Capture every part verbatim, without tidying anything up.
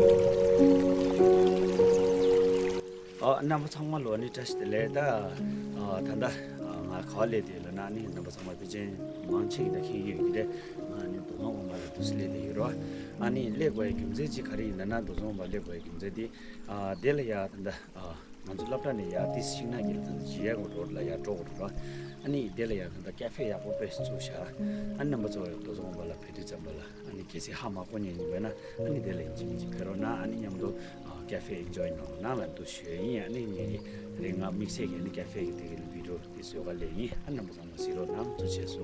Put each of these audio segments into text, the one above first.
ཨ། རྣམ་པ་ཚང་མ་ལོ་ནི་བཀྲ་ཤིས་བདེ་ལེགས། ད་ཨ་ད་ལྟ་ཨ་ང་ག་པར་སླེབས་བསྡད་ཡོད་ལབ་ན། ཨ་ནི་རྣམ་པ་ཚང་མ་ཕལ་ཆེར་མང་ཆེ་ཞིག་ད་མཁྱེན་གྱི་ཡོད་ཀྱི་རེད། ང་ཨ་ནི་རྡོ་རྫོང་དགོན་པ་ལ་འདུག་སེ་སླེབས་བསྡད་ཡོད་རེད། ཨ་ནི་སླེབས་དགོས་ཡའི་རྒྱུ་མཚན་གཅིག་ག་རེ་ཡིན་ལབ་ན། རྡོ་རྫོང་དགོན་པ་སླེབས་དགོས་ཡའི་རྒྱུ་མཚན་དེ། ཨ་དེ་ལ་ཡ་ད་ལྟ་ཨ་ང་ཚོ་སློབ་གྲྭ་ནས་ཡ་ཏོག་ཙམ་ཤིང་ནགས་ཀྱི་ལ་ད་ལྟ་ཇི་ཡ་གི་རོ་ལ་ཡ་འགྲོ་དགོས་འདུག་ར། ཨ་ནི་དེ་ལ་ཡ་ད་ལྟ་ཀ་ཧྥེ་ཡག་པོ་དཔེ་བཙུགས་ཤག་ཨ་ནི་རྣམ་པ་ཚོ་རྡོ་རྫོང་དགོན་པ་ལ་ཕེབས་དུས་ཙམ་པ་ལ། ཨ་ནི་གལ་སྲིད་ཧ་མ་གོ་མཁན་ཡིན་པ་ཡིན་ན། ཨ་ནི་དེ་ལ་ཡིན་གཅིག་མིན་གཅིག་ཕེབས་རོགས་གནང་། ཨ་ནི་མཉམ་དུ་ཨ་ཀ་ཧྥེ་ཨེན་ཇོའི་གནང་རོགས་གནང་ལབ་འདུག་ཞུ་ཡ་ཡིན། ཨ་ནི་ངེད་ཀྱི་རེད། ང་དམིགས་བསལ་གྱི་ཨ་ནི་ཀ་ཧྥེ་གི་དེ་གི་ནི་བི་ཌིའོ་དེ་བཟོ་ག་སླེབས་ཡིན། ཨ་རྣམ་པ་ཚང་མ་གཟིགས་རོགས་གནང་། ཐུགས་རྗེ་ཆེ་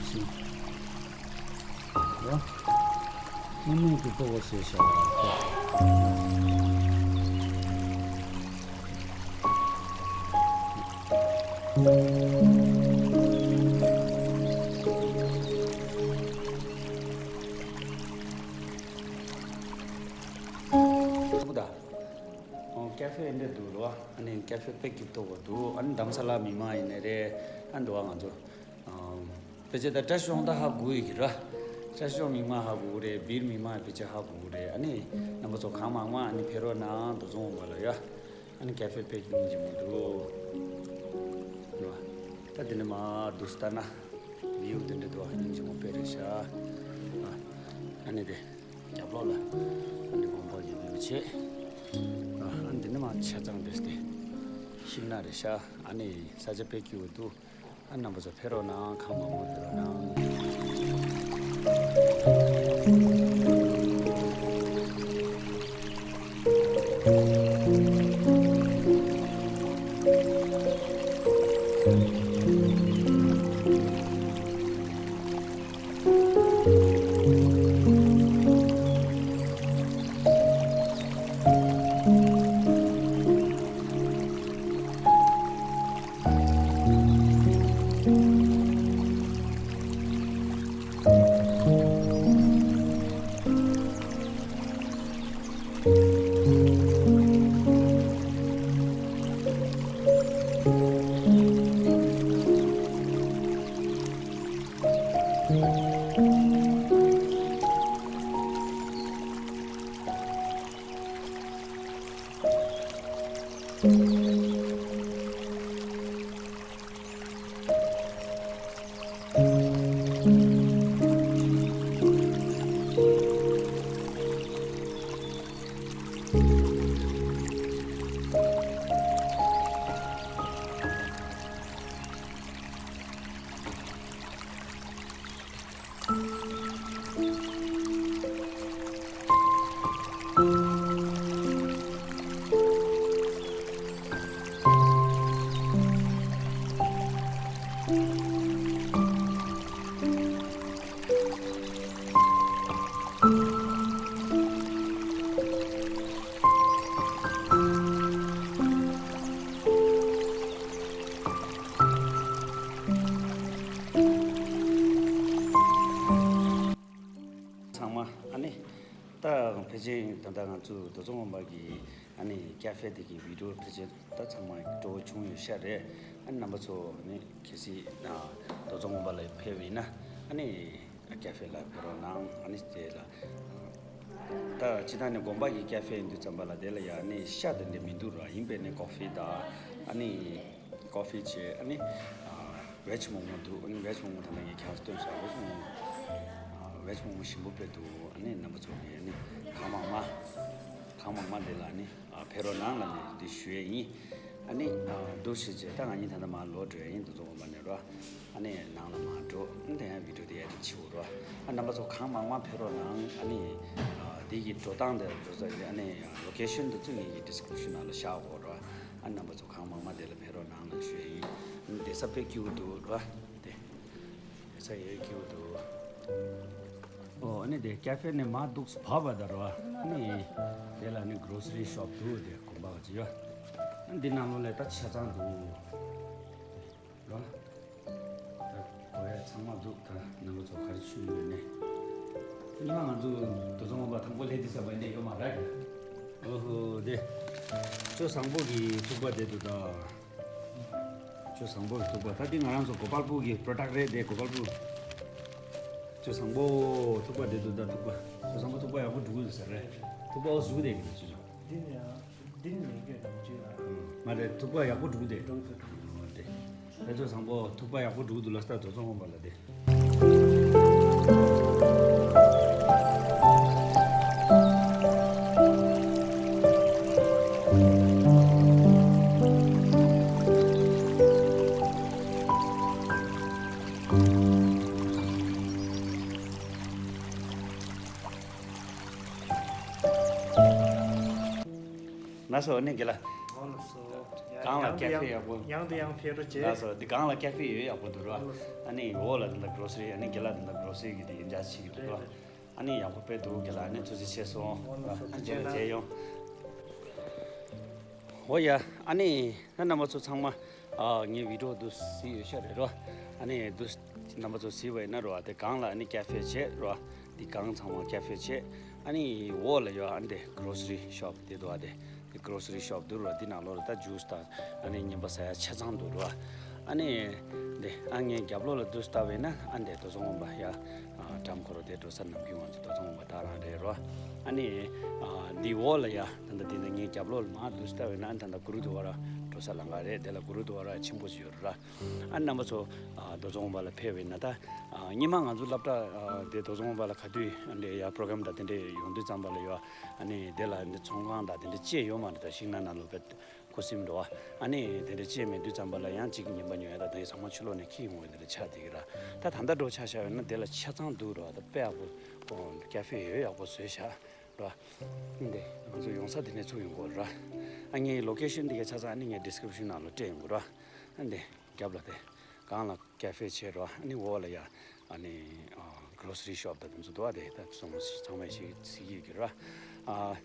ཆེ། དངོས་གནས་ཀྱི་སྤོ་བོ་ཞེས་བྱ་བ་སྟེ། ཨོ། ཀ་ཧྥེ་འདི་འདུག་རོ། ཨ་ནི་ཀ་ཧྥེ་དཔེ་སྐྱིད་པོ་འདུག་ཨ་ནི་དྷ་རམ་ས་ལ་མི་མང་ཡིན་ནའི་རེད། ཨ་འདུག་ཨ་ང་ཚོ། ཨམ། ཕལ་ཆེར་ད་བཀྲ་ཤིས་སྒང་ད་ཧ་གོ་ཡི་གི་ར། བཀྲ་ཤིས་སྒང་མི་མང་ཧ་གོ་གི་རེད། སྦིར་མི་མང་ཕལ་ཆེར་ཧ་གོ་གི་རེད། ཨ་ནི་རྣམ་པ་ཚོ་གང་མང་མང་ཨ་ནི་ཕེབས་རོགས་གནང་། རྡོ་རྫོང་དགོན་པ་ལ་ཡ། ཨ་ནི་ཀ་ཧྥེ་དཔེ་སྙིང་རྗེ་མོ་འདུག་ར། ད་འདི་ནས་མར་འདུག་སེ་ལྟ་ན། བིའུ་དེ་འདྲ་འདུག་ཨ་སྙིང་རྗེ་མོ་དཔེ་རེད་ཤག་ཨ་ནི་དེ། རྒྱབ་ལོགས་ལ་ཨ་ནི་དགོན་པ་གི་བིའུ་བྱས། ཨ་འདི་ནས་མར་ཆ་ཚང་འདུག་སེ་དེ། ཤིང་ནགས་རེད་ཤག་ཨ་ནི་ས་ཆ་དཔེ་སྐྱིད་པོ་འདུག་ཨ་རྣམ་པ་ཚོ་ཕེབས་རོགས་གནང་། གང་མང་མང་ཕེབས་རོགས་གནང་། ཚང་མ་ཨ་ནི་ད་ཕལ་ཆེར་ད་ལྟ་ང་ཚོ་རྡོ་རྫོང་དགོན་པ་གི་ཨ་ནི་ཀ་ཧྥེ་དེ་གི་བི་ཌིའོ་ཕལ་ཆེར་ད་ཚང་མ་སྤྲོ་བོ་བྱུང་ཡོད་ཤག་རེད། ཨ་ནི་རྣམ་པ་ཚོ་ཨ་ནི་གལ་སྲིད་རྡོ་རྫོང་དགོན་པ་ལ་ཕེབས་པ་ཡིན་ན། ཨ་ནི་ཀ་ཧྥེ་ལ་ཕེབས་རོགས་གནང་། ཨ་ནི་དེ་ལ་ད་སྤྱིར་བཏང་ནས་དགོན་པ་གི་ཀ་ཧྥེ་ཡིན་དུས་ཙམ་པ་ལ་དེ་ལ་ཡ་ཨ་ནི་ཤ་དེ་འདྲ་མི་འདུག་ར། ཡིན་པས་ནས་ཀོ་ཧྥི་དང་ཨ་ནི་ཀོ་ཧྥི་བྱས། ཨ་ནི་ཝེཇ་མོག་མོག་འདུག་ཨ་ནི་ཝེཇ་མོག་མོག་ད་ནང་གི་ཁྱེད་རང་སྟོན་ས་ཝེཇ་མོག་མོག་ཝེཇ་མོག་མོག་ཞིམ་པོ་དཔེ་འདུག་ཨ་ནི་རྣམ་པ་ཚོ་གིས་ཨ་ནི་གང་མང་མང་། གང་མང་མང་དེ་ལ་ཨ་ནི་ཨ་ཕེབས་རོགས་གནང་ལབ་ནས་འདི་ཞུ་ཡས་ཡིན། ཨ་ནི་ཨ་འདུག་སེ་བྱས་ད་ང་གཉིས་ད་ལྟ་མར་ལོག་འགྲོ་ཡས་ཡིན། དུ་ཚོ་དགོན་པ་ནས་རོ། ཨ་ནི་ནང་ལ་མར་འགྲོ། ཨ་ནི་དེ་ཡང་བི་ཌི་ཡོ་དེ་ཨེ་ཌིཊ་བྱེད་དགོས་རོ། ཨ་རྣམ་པ་ཚོ་གང་མང་མང་ཕེབས་རོགས་གནང་། ཨ་ནི་ཨ་འདི་གི་འགྲོ་སྟངས་དེ་འགྲོ་ས་ཨ་ནི་ལོ་ཀེ་ཤན་དེ་ཚོ་ངེད་ཀྱི་ཌི་སི་ཀི་རིབ་ཤན་ནང་ལ་བཞག་དགོས་རོ། ཨ་རྣམ་པ་ཚོ་གང་མང་མང་དེ་ལ་ཕེབས་རོགས་གནང་ལབ་ཞུ་ཡས་ཡིན། ཨ་ནི་བསྡད་ས་དཔེ་སྐྱིད་པོ་འདུག་རོ། དེ། ས་ཡོད་ཀྱི་འདུག་ཨོ་ཨ་ནི་དེ་ཀ་ཕེ་ནས་མར་འདུག་སེ་བབས་པ་ད་རོ། ཨ་ནི་དེ་ལ་ནི་གྷོ་རོ་སི་རི་ཤོབ་འདུག་དེ་དགོན་པ་ག་ཅི་ཡོད། ཨ་ནི་འདི་ནང་ལོགས་ལ་ད་ཆ་ཚང་འདུག་རོ། ད་གོ་ཡ་ཚང་མ་འདུག་ད་རྣམ་པ་ཚོ་ག་རེ་ཞུ་ཡོད་ནས། ཉི་མ་ང་ཚོ་དུ་ཚོང་པ་དང་པོ་སླེབས་དུས་ཙམ་པ་འདི་ཡོད་མ་རེད། ཨོ་ཧོ་དེ། ཅོ་བཟང་པོ་གི་ཐུག་པ་དེ་འདུག་ད། ཅོ་བཟང་པོ་གི་ཐུག་པ། ད་འདི་ང་རང་ཚོ་གོ་པལ་པུར་གྱི་པྲོ་ཌག་རེད་དེ། གོ་པལ་པུར། ཅོ་བཟང་པོ་ཐུག་པ་དེ་འདུག་ད། ཐུག་པ། ཅོ་བཟང་པོ་ཐུག་པ་ཡག་པོ་འགྲོ་གི་འདུག་ཟེར་རེད། ཐུག་པ་འོ་བཟོ་གི་བསྡད་ཀྱི་འདུག་ཅོ་ཅོ། འདི་ནས་ཡང་འདི་ནས་ཡང་སྐྱོན་རང་བཅོས་ལ། མ་རེད། ཐུག་པ་ཡག་པོ་འགྲོ་གི་བསྡད། འགྲོ་གི་འདུག་འོ་དེ། ད་ཅོ་བཟང་པོ་ཐུག་པ་ཡག་པོ་འགྲོ་གི་འདུག་ལ། ད་དུ་ཚོང་དགོན་པ་ལ་དེ། ལགས་སོ། ཨ་ནི་རྒན་ལགས། ཨོ་ལགས་སོ། ཡ། གང་ལ་ཡང་དུ་ཀ་ཕེ་ཡང་ཡག་པོ། ཡང་དུ་ཡང་ཕེབས་རོགས་བྱེད། ལགས་སོ། འདི་སྒང་ལ་ཀ་ཕེ་ཡོད། ཡག་པོ་འདུག་རོ། ཨོ་ལགས་སོ། ཨ་ནི་འོག་ལ་འདི་འདྲ་གྷོ་རོ་སི་རི། ཨ་ནི་རྒན་ལགས་འདི་འདྲ་གྷོ་རོ་སི་རི་གི་དེ་ཡིན་འཇགས་བྱེད་ཀྱི་འདུག་རོ། རེད་རེད། ཨ་ནི་ཡག་པོ་དཔེ་འདུག་རྒན་ལགས། ཨ་ནི་ཐུགས་རྗེ་ཆེ་སོང་། ཨོ་ལགས་སོ། ཨ་ནི་ཐུགས་རྗེ་གནང་། མཇལ་ཡོང་། འོ་ཡ། ཨ་ནི་ད་རྣམ་པ་ཚོ་ཚང་མ། ཨ་ངའི་བི་ཌི་ཡོ་འདུག་སེ་གཟིགས་ཡོད་ཤག་རེད་རོ། ཨ་ནི་འདུག་སེ་རྣམ་པ་ཚོ་གཟིགས་པ་ཡིན་ན་རོ། དེ་སྒང་ལ་ཨ་ནི་ཀ་ཕེ་བྱས་རོ། འདི་སྒང་ཚང་མ་ཀ་ཕེ་བྱས། ཨ་ནི་འོག་ལ་ཡོད། ཨ་ནི་དེ་གྷོ་རོ་སི་རི་ཤོབ་དེ་འདུག་ཨ། དེ་དེ་གྷོ་རོ་སི་རི་ཤོབ་འདུག་རོ། འདི་ནང་ལོགས་ལ་ད་ཇུས་དང་ཨ་ནི་ཉིན་པ་ཟ་ཡ་ཆ་ཚང་འདུག་རོ། ཨ་ནི་དེ་ཨ་ངའི་རྒྱབ་ལོགས་ལ་འདུག་སེ་ལྟ་བ་ཡིན་ན་ཨ་ནི་དེ་དུ་ཚོང་དགོན་པ་ཡ། ཨ་འགྲམ་ཁོ་ར་དེ་འགྲོ་ས། ནམ་རྒྱུན་ང་ཚོ་དུ་ཚོང་དགོན་པ་ད་རང་རེད་རོ། ཨ་ནི་ཨ་འདི་འོག་ལ་ཡ། ད་ལྟ་འདི་ནི་ངའི་རྒྱབ་ལོགས་ལ་མར་འདུག་སེ་ལྟ་བ་ཡིན་ན་ཨ་ནི་ད་ལྟ་གུ་རུ་དུ་ཝ་ར་འགྲོ་ས་ལམ་ཁ་རེད། དེ་ལ་གུ་རུ་དུ་ཝ་ར་ཆེན་པོ་ཞིག་ཡོད་རེད་ར། ཨ་རྣམ་པ་ཚོ་ཨ་དོ་ཚོང་དགོན་པ་ལ་ཕེབས་པ་ཡིན་ན། ད་ཨ་སྔོན་མ་ང་ཚོ་སློབ་གྲྭ་ཨ་དེ་དོ་ཚོང་དགོན་པ་ལ་ག་དུས་ཨ་འདྲ་ཡ་པྲོ་གྷ་རམ་དང་དེ་འདྲ་ཡོང་དུས་ཙམ་པ་ལ་ཡོད། ཨ་ནི་དེ་ལ་འདི་ཚོང་ཁང་དང་དེ་འདྲ་ཅི་ཡང་ཡོད་མ་རེད། ད་ཤིང་ནགས་ནང་ལོགས་པའི་ཁུ་སིམ་འགྲོ་བ། ཨ་ནི་དེ་འདྲ་ཅི་ཡང་མེད་དུས་ཙམ་པ་ལ་ཡང་གཅིག་ཉིན་པ་ཉོ་ཡ། ད་དེ་ཚང་མ་ཕྱི་ལོགས་ནས་འཁྱེར་ཡོང་བ་དེ་འདྲ་ཆགས་བསྡད་ཀྱི་ར། ད་ད་ལྟ་འགྲོ་ཆ་བཞག་པ་ཡིན་ན་དེ་ལ་ཆ་ཚང་འདུག་ར། ད་དཔེ་ཡག་པོ། ཨོ་ཀ་ཕེ་ཡོད། ཡག་པོ་བཟོས་ཤག་ར། འདི་ང་ཚོ་ཡོང་ས་དེ་ནས་ཚུར་ཡོང་དགོས་ར། ཨ་ངའི་ལོ་ཀེ་ཤན་འདི་གའི་ཆ་ཚང་ཨ་ནི་ངའི་ཌི་སི་ཀི་རིབ་ཤན་ནང་ལ་སྤྲད་ཡོང་དགོས་ར། ཨ་འདི་རྒྱབ་ལ་དེ་སྒང་ལ་ཀ་ཕེ་བྱས་རོ། ཨ་ནི་འོག་ལ་ཡ་ཨ་ནི་ཨ་གྷོ་རོ་སི་རི་ཤོབ་དང་དེ་ཚོ་འདུག་ཨ། དེ་ད་ཚང་མ་ཚང་མས་ཤེས་ཤེས་ཀྱི་ཡོད་ཀྱི་ར། ཨ་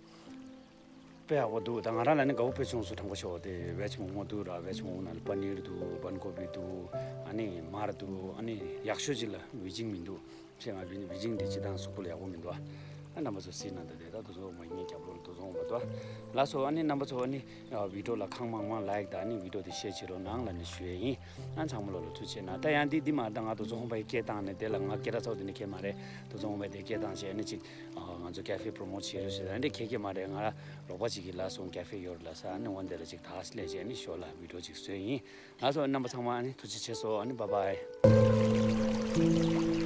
དཔེ་ཡག་པོ་འདུག་ད་ང་རང་ལ་ནི་དགའ་པོ་དཔེ་བྱུང་སོང་། དྲང་པོ་ཤོད་དེ་ཝེཇ་མོག་མོག་འདུག་ར། ཝེཇ་མོག་མོག་ནང་ལ་པ་ནིར་འདུག་བན་གོ་བི་འདུག་ཨ་ནི་མར་འདུག་ཨ་ནི་ཡག་ཤོས་ཅིག་ལ་ཝི་ཇིང་མི་འདུག་ཅེས་ང་བི་ཝི་ཇིང་འདི་སྤྱིར་བཏང་གཟུགས་པོ་ལ་ཡག་པོ་མི་འདུག་ཨ། ཨ་རྣམ་པ་ཚོ་གཟིགས་གནང་དང་། དེ་ད་དུ་ཚོ་མ་ངའི་རྒྱབ་ལོགས་ལ་དུ་ཚོང་པ་འདུག་ཨ། ལགས་སོ། ཨ་ནི་རྣམ་པ་ཚོ་ཨ་ནི་ཨ་བི་ཌི་ཡོ་ལ་གང་མང་མང་ལའིཀ་དང་ཨ་ནི་བི་ཌི་ཡོ་དེ་ཤེར་བྱེད་རོགས་གནང་ལབ་ནས་ཞུ་ཡས་ཡིན། ཨ་ཚང་མ་ལོ་ལ་ཐུགས་རྗེ་གནང་། ད་ཡང་འདི་འདི་མ་ད་ང་དུ་ཚོང་པ་ཡི་སྐད་བཏང་ནས་དེ་ལ་ང་སྐད་གྲགས་ཚོགས་དེ་ནས་ཁྱེད་མ་རེད། དུ་ཚོང་པ་དེ་སྐད་བཏང་བྱས་ཨ་ནི་ཅིག་ཨ་ང་ཚོ་ཀ་ཕེ་པྲོ་མོཊ་བྱེད་རོགས་ཞེས་ཨ་འདྲ་ཁྱེད་ཁྱེད་མ་རེད། ང་ར་རོགས་པ་ཅིག་གིས་ལབ་སོང་ཀ་ཕེ་ཡོད་རེད་ལབ་ས། ཨ་ནི་འོ་འདི་ལ་ཅིག་ད་སླེབས་བྱས་ཨ་ནི་ཞོར་ལ་བི་ཌི་ཡོ་ཅིག་བཟོས་ཡིན། ལགས་སོ། རྣམ་པ་ཚང་མ་ཨ་ནི་ཐུགས་རྗེ་ཆེ་སོང་། ཨ་ནི་བཱའི་བཱའི།